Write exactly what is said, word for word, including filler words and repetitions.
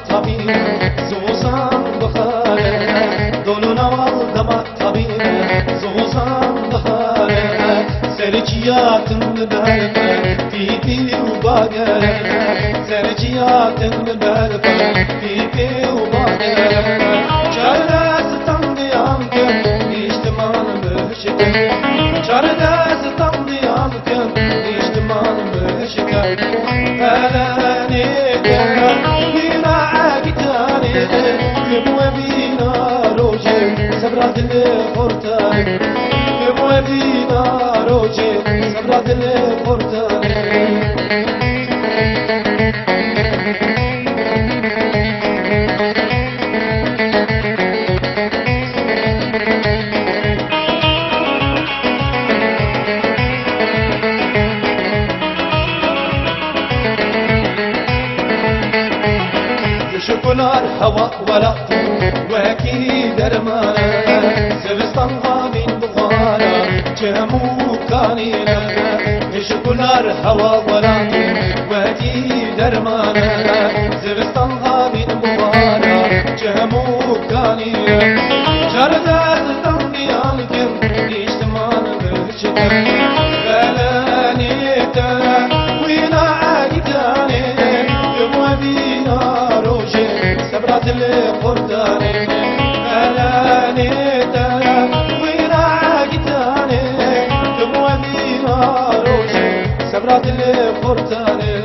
Tabî zozan bixare, dolona wal dema tabî zozan bixare. Serçiya tim bi berf, pîpî û bagere. Serçiya tim bi berf, pîpî û bagere. Çar dest tam diyan kim, nîştiman bişkin. Çar dest tam diyan kim, nîştiman bişkin. Belenê te wîna egîtanê, li bo we bîna rojê sebra dilê xortanê. Li bo we bîna rojê sebra dilê xortanê. Şukular hewa welatî wekî dermane, zivistan havîn buxara çem û kanîne. Şukular hewa welatî wekî dermane, zivistan havîn buxara çem û kanîne. Çar dest tam diyan kim, nîştiman bişkin. Belenê te wîna egîtanê, li bo we bîna rojê sebra dilê xortanê. Belenê te wîna egîtanê, li bo we bîna rojê sebra dilê xortanê.